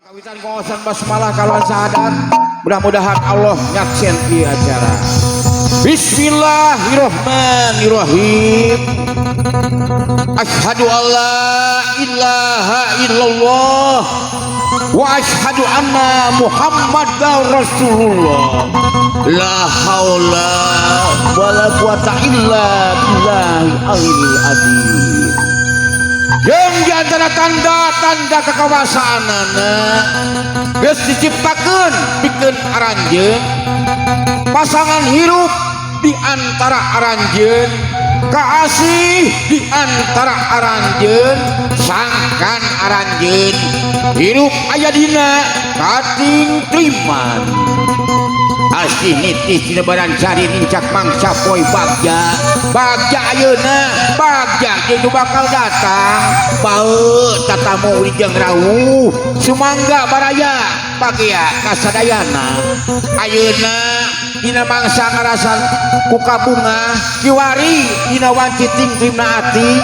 Kawitan kawasan basmalah kalawan syahadat. Mudah-mudahan Allah nyaksen di acara. Bismillahirrahmanirrahim. Asyhadu alla ilaha illallah wa asyhadu anna Muhammadar Rasulullah. La haula wala quwata illa billahil aliyil azim. Jeung di antara tanda-tanda kekawasaanana geus diciptakeun pikeun aranjeun pasangan hirup di antara aranjeun, kaasih di antara aranjeun, sangkan aranjeun hirup aya dina katingtriman, asih nitih dina barancari nincak mangsa poe bagja, bagja ayeuna, bagja jeung nu bakal datang. Bae tatamu jeung rawuh, sumangga baraya bagia kasadayana. Ayeuna dina mangsa ngarasan ku kabunga, kiwari dina wanci tingtrimna ati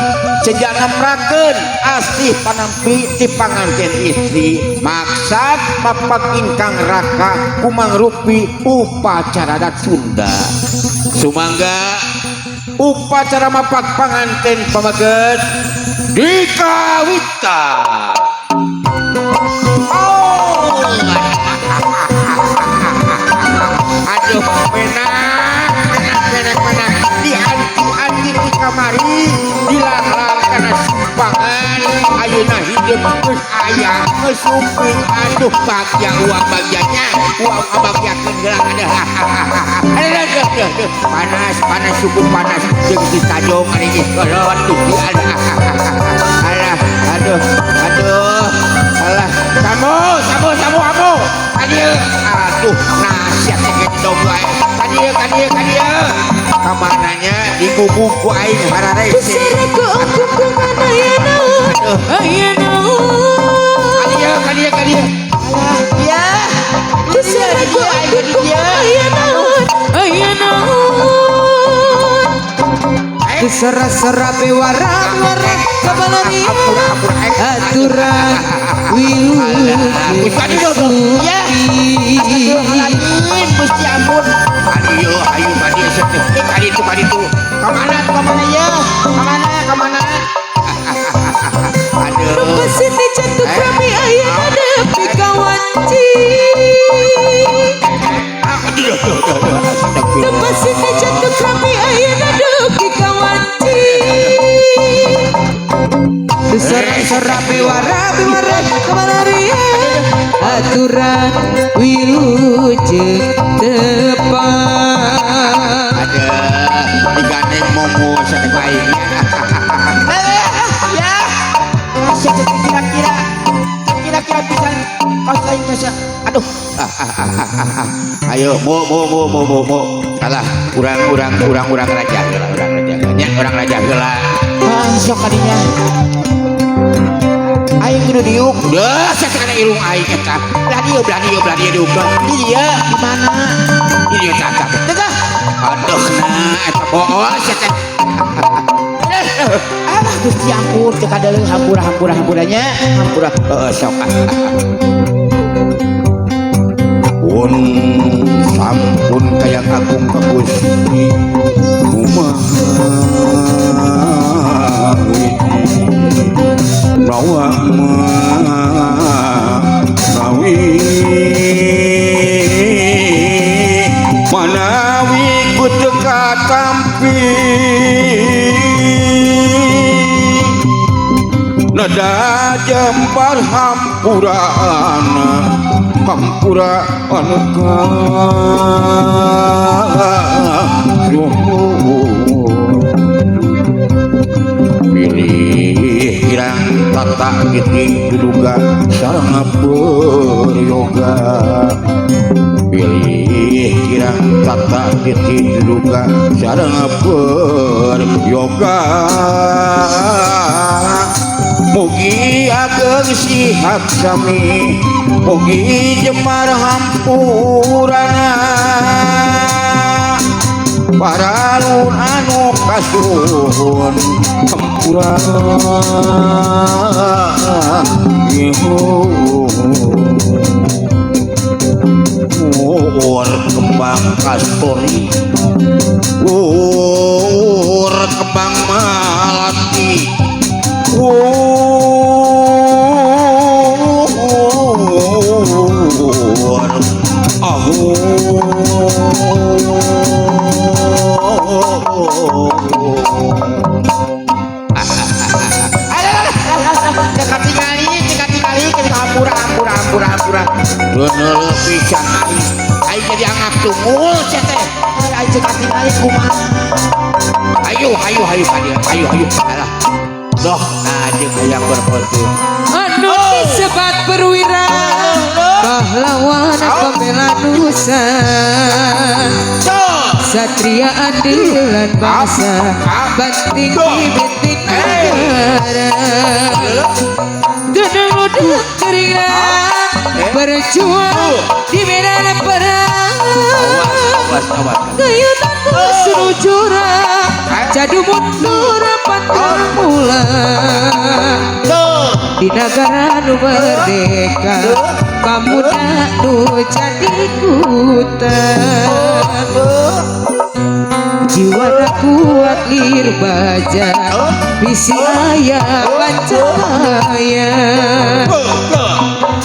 sejak nemrakeun asih panampi ti panganten istri, maksad mapag ingkang raka kumangrupi upacara adat Sunda. Sumangga upacara mapag panganten pameget dikawitan. Oh, aduh, penak penak penak penak, dianti-anti di kamari, dilanglang kana simpangan. Ayeuna hidup geus aya, geus sumping. Aduh, bagja uang bagjanya, uang bagjakeun heula. Aduh, aduh, aduh, aduh, aduh, panas panas, cukup panas jeung ditajong ari geus kolot tuh. Aduh, alah, aduh, aduh, alah, kamu kamu kamu kamu kadieu. Aduh, nasihat teh dong wae. Kadieu, kadieu, kadieu, kamananya digubuk ku aing hararese. Kuseraku kungkungan aya naon? Aduh. Aya naon? Kadieu, kadieu, kadieu, alah ya. Kuseraku kungkungan aya naon? Aya naon? Kusera-sera bewara bewara kabalari Ampura, ampura, eh. aturan Alah, Gusti dong ya. Astagfirullahaladzim, Gusti ampun. Kadieu, ayo kadieu teh. Eh, kaditu, kaditu. Kamana tuh, kamana ya? Kamana, kamana? Aduh. Rupa siti jatuh krami aya nepi ka wanci. Aduh, aduh, aduh, astagfirullah. Rupa siti jatuh krami aya nepi ka wanci. Sera-sera bewara bewara kabalari aturan wilujeng tepang. Ada digandeng momo sakit aing. Ya. Kira-kira kira-kira bisa kos lain bisa. Aduh. Ayo mo mo mo mo mo mo. Alah, urang urang urang urang raja heula, urang raja. Nya urang raja heula. Ah, sok kadinya. Aing kudu diuk. Duh, sia kana irung aing eta. Belah dieu, belah dieu, belah dieu diuk. Di dieu di mana? Di dieu tah tah. Tah. Aduh, nah eta bool sia teh. Alah, Gusti ampun, teu kadeuleu, hampura, hampura, hampuranya. Hampura. Heeh, sok ah. Pun sampun kayang agung ka Gusti kumaha nawa nawi manawi ku teu katampi nada jembar hampurana, hampura anu kasuhun. Pilih kirang tata titi duduga sareng peryoga, pilih kirang tata titi duduga sareng peryoga. Mugi ageng sihat sami, mugi jemar hampurana paralun anu kasuhun, hampura. Ihun. hampura. Deungeul pisan aing. Aing jadi angap tungul sia teh. Aing cek katingali kumaha. Ayo ayo ayo ka dieu. Ayo ayo. Alah. Doh, anjing hayang berfoto. Anu disebat perwira, pahlawan pembela nusa, satria andalan bangsa, banting binting negara. Dunung udung keringat, berjuang di medan perang. Awas, awas, awas. Gayunan musuh curang, jadu mundur pantang pulang. Di negara nu merdeka, pamuda nu jadi kutan. Jiwa kuat lir baja, bisi aya pancaya.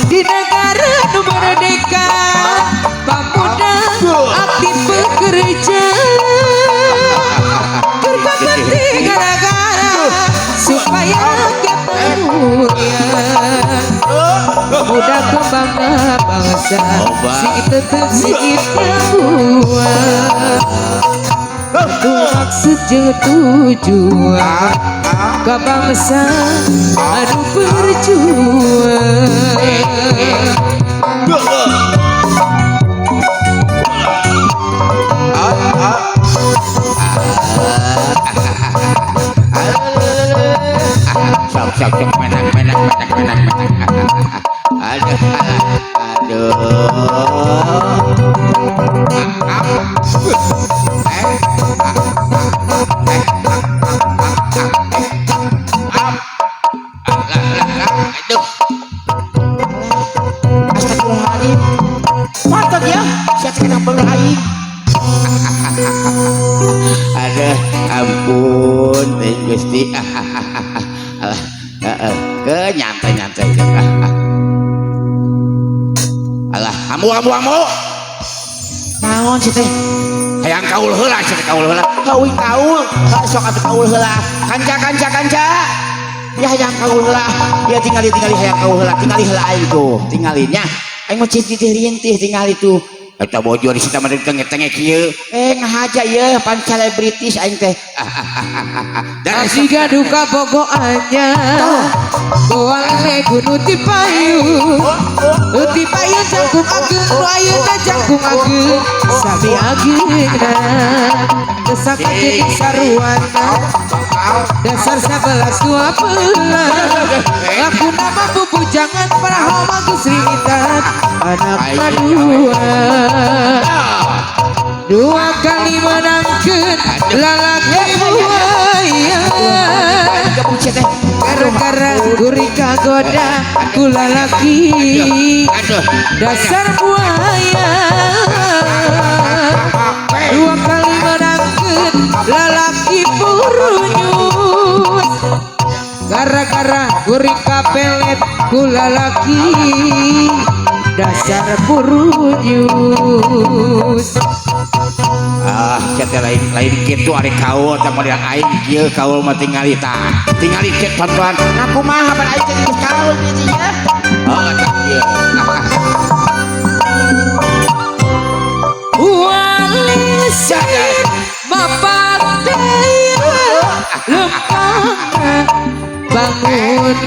Di negara nu merdeka, pamuda aktif bekerja. Berbakti gara-gara supaya kita mulia. Muda kembang bangsa, si tetep si buah. Itu maksud jeung tujuan ka bangsa anu berjuang. Sok sok sok menang menang menang menang menang. Aduh aduh. Aduh. Astagfirullahaladzim. Patut ya, sia teh kena beler aing. Aduh, ampun, teh Gusti. Alah, heeh, ke nyantai-nyantai. Alah, amu amu amu. Naon sih teh? Hayang kaul heula, sia teh kaul heula. Kawin kaul, sok atuh kaul heula. Kanca kanca kanca. Ya hayang kaul heula. Ya tingali tingali hayang kaul heula, tingali heula aing tuh, tingalinya. Aing mah cicih rintih tingali tuh. Eta bojo di situ mah tenge-tenge kieu. Eh ngahaja ieu pan selebritis aing teh. Dan Siga duka bogoannya, Boale gunu ti payung, ti payung jangkung ageung, nu ayeuna jangkung ageung, sami ageungna, desakan jeung saruana, dasar 11 12, laku nama bubujangan paraho Agus Rintan, anak madua. Dua kali menangkeun lalaki buaya. Gara-gara gurih kagoda ku lalaki dasar buaya. Dua kali menangkeun lalaki purunyus. Gara-gara gurih kapelet ku lalaki dasar purunyus. Ah, sia teh lain lain kitu ari kaul teh model aing kieu kaul mah tingali tah. Tingali cek tonton. Nah kumaha pan aing teh geus kaul biji nya. Oh, tah kieu. Walisir mapak daya lempang bangun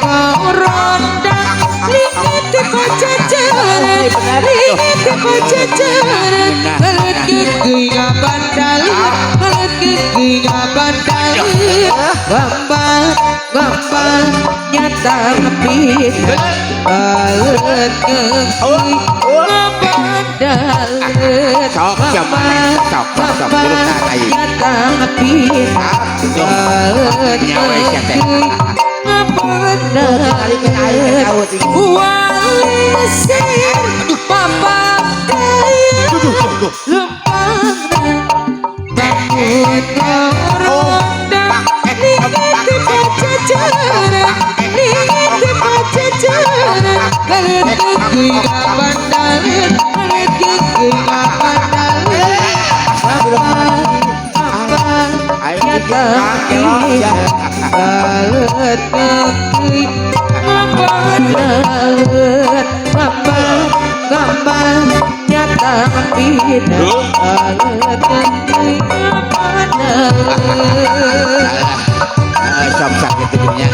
ronda lingit pajajaran lingit pajajaran ngelet geuy ngabandaleun ngelet geuy ngabandaleun gambar gambar nyata ngepit ngelet geuy ngabandaleun. Sok siap sok sok sok turun ka aing. Nyata ngepit ngelet Nyawa sia teh. geuy ngabandaleun. Walisir papak daya lempang bangun ronda lingit pajajaran lingit pajajaran ngelet geuy ngabandaleun ngelet geuy ngabandaleun Aing nyata ngelet geuy ngabandaleun. Sok sakit nya.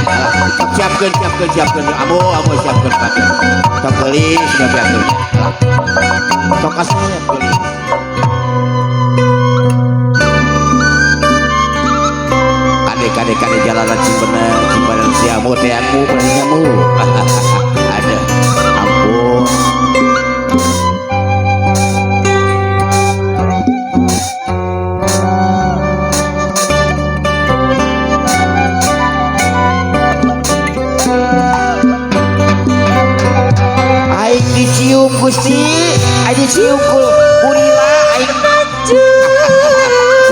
Sok siapkeun siapkeun siapkeun. Amu amu siapkeun kabeh. Sok geulis siapkeun. Sok kasep geulis. Kade kade kade jalanan Cibener Cibener siamu teh aku bener. Ada ampun. Aing dicium Gusti, aing dicium ku gorila, aing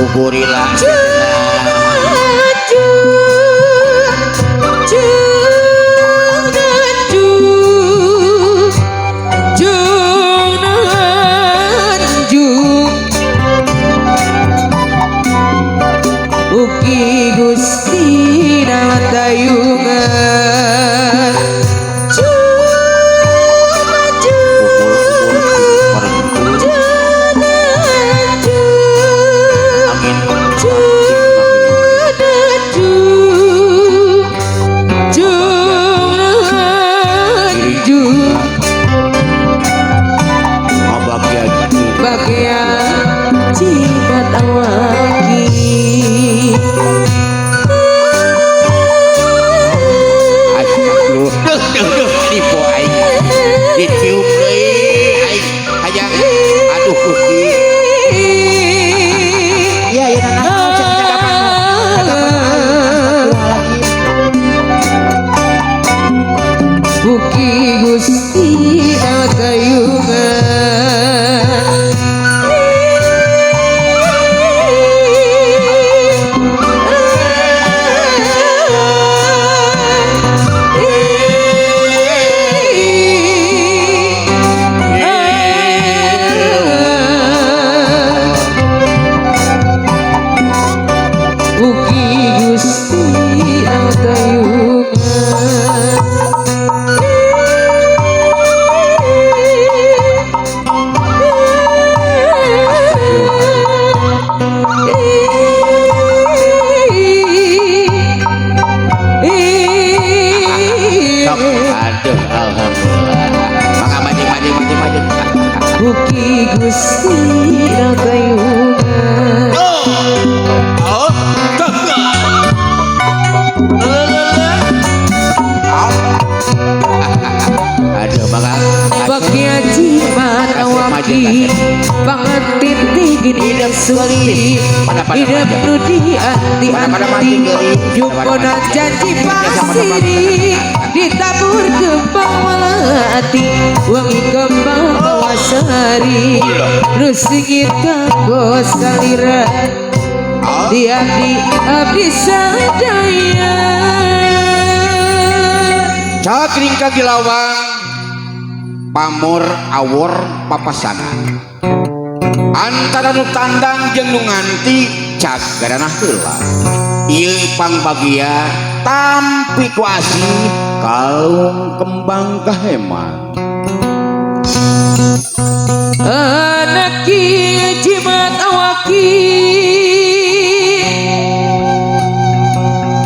ku gorila. Uki Gusti Nawatayungan Uki Gusti Nawatayungan. Aduh maka Bagia jimat awaki pangantin tigin suki hidup nu di anti-anti jupona janji pasiri ditabur kembang melati wangi kembang bawasari nu singit kanggo salira di abdi abdi sadaya. Cakring kagilawang pamor awor papasangan antara nu tandang jeung nu nganti cagaranah heula ieu pangbagia tampi ku asih kalung kembang kaheman. Anak jimat awaki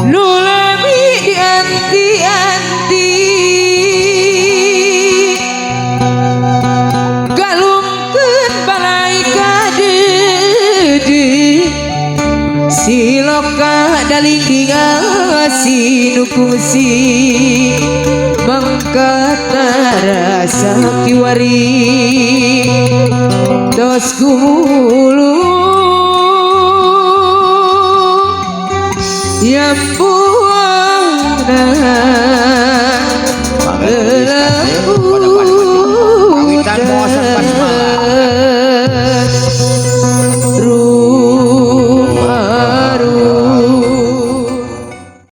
nulami di anti-anti galungkeun balai kadeudeuh siloka daling dingasi nu kungsi mangkata rasa kiwari tos gumulung yang buana.